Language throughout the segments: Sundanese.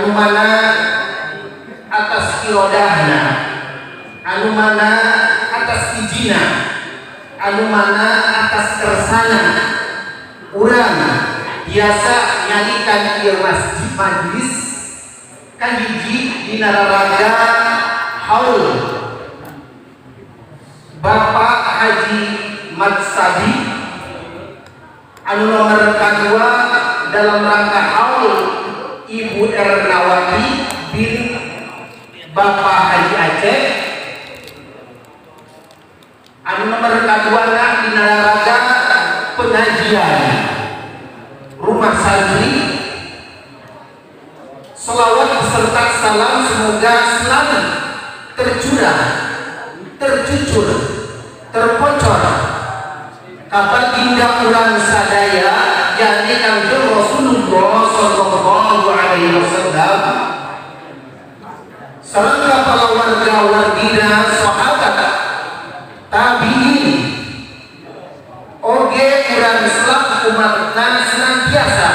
Anu mana atas irodahna, anu mana atas ijina, anu mana atas kersana urang biasa nyalikan ieu masjid majlis. Kahiji, dina raraga haul Bapak Haji Madsadi. Anu nomor kedua, dalam rangka haul Ibu Ernawati bin Bapak Haji Aceh. Anu nomor kedua dina raraga pengajian rumah santri. Salawat beserta salam semoga selalu tercurah, tercucur, terkocor ka baginda urang sadaya, yakni Kangjeng Rasulullah Sallallahu Alaihi Wasallam, sareng para warga wargina, sahabat, tabiin, oge urang Islam umatna senantiasa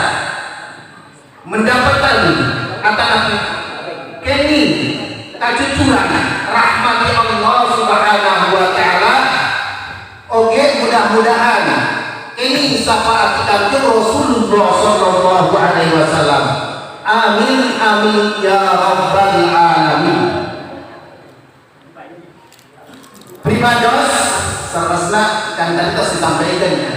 mendapatkan atau keni kacucuran rahmati Allah Subhanahu wa Taala. Oge mudah-mudahan ini syafaat Kanjeng Rasulullah Sallallahu Alaihi Wasallam. Amin amin ya rabbal alamin. Pribados sarasna kan tadi tos disampaikan ya,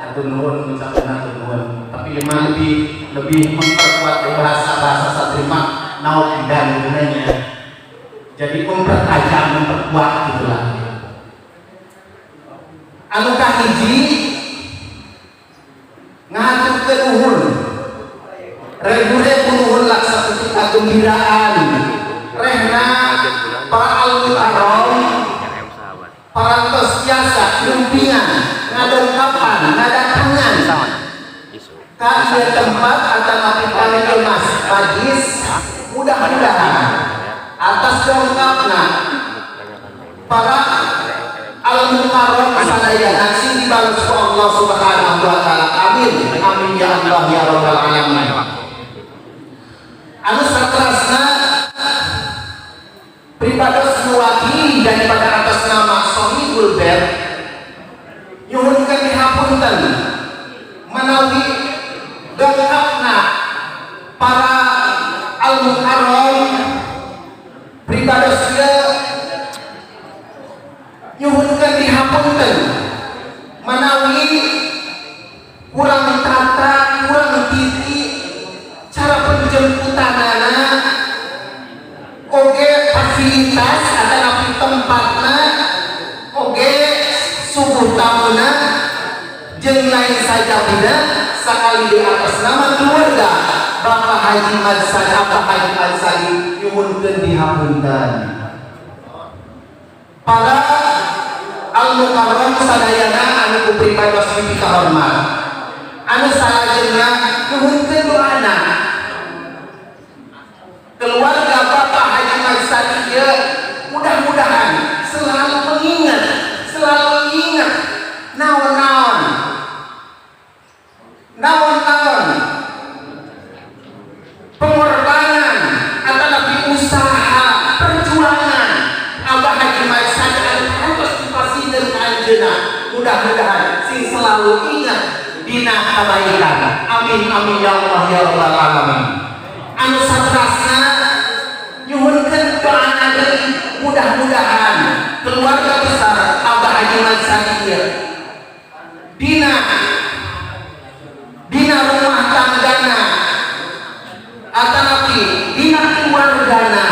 hatur nuhun, ucapkan hatur nuhun, tapi memang lebih lebih memperkuat bahasa bahasa saterima nauk dan gunanya, jadi mempertajam, memperkuat gitulah. Anu kahiji, ngaturkeun nuhun, ribu-ribu nuhun laksa untuk kegembiraan rehna para al-mukarram parantos tiasa nyumpingan, ngadongkapan, ngadatangan ka ieu tempat atau ka ieu mas majlis. Mudah-mudahan atas dongkapna para al-mukarram sadayana sing dibalas ku Allah Subhanahu wa Taala. Amin amin ya Allah ya rabbal alamin. Anu saterasna, pribados mewakili daripada atas nama Sohibul Bait nyuhunkeun dihapunten manawi dongkapna para al-mukarram. Pribados ieu nyuhunkeun dihapunten manawi kurang tata, kurang titi cara penjemputanana, oge fasilitas atau tempatna, oge suguh tamuna, jeung lain sajabina. Sekali di atas nama keluarga Bapak Haji Madsadi, Bapak Haji Madsadi, nyuhunkeun dihapunten. Para al mukarram sadayana anu ku pribados dipikahormat, anu salajengna nyuhunkeun doana keluarga Bapak Haji Madsadi ieu mudah-mudahan selalu mengingat, selalu ingat naon-naon, naon-naon pengorbanan atau lebih usaha perjuangan Abah Haji Madsadi anu parantos dipasihkeun ka anjeunna. Mudah-mudahan sing selalu ingat dina kebaikan. Amin amin ya Allah ya rabbal alamin. Anu saterasna, nyuhunkeun doana deui, mudah-mudahan keluarga besar Abah Haji Madsadi ieu dina dina rumah tanggana atanapi dina keluargana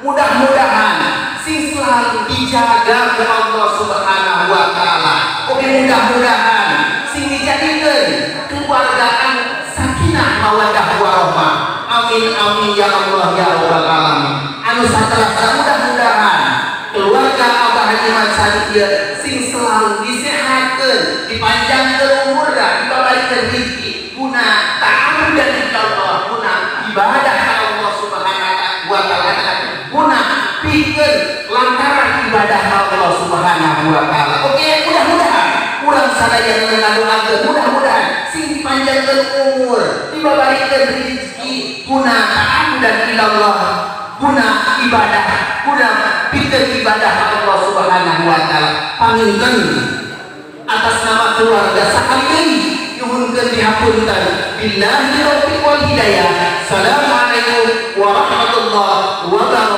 mudah-mudahan sing selalu dijaga ku Allah Subhanahu wa Taala. Oke, mudah-mudahan sing dijadikeun keluargaan sakinah mawaddah warahmah. Amin amin ya Allah ya rabbal alamin. Anu saterasna, mudah-mudahan keluarga Abah Haji Madsadi ieu sing selalu disehatkeun, dipanjangkeun umurna, dibabarikeun rezeki guna ta'abudan Allah, guna ibadah ka Allah Subhanahu wa Taala, guna pikeun lantaran ibadah ka Allah Subhanahu wa Taala. Oke, mudah-mudahan urang sadaya ngadoakeun mudah-mudahan sing Dipanjangkeun umur, dibabarikeun rezeki guna ta'abudan ilallah, guna ibadah, guna pikeun ibadah Allah Subhanahu wa Taala. Panginten atas nama keluarga sakali deui nyuhunkeun dihapunten. Billahi taufiq wal hidayah. Assalamualaikum warahmatullahi wabarakatuh.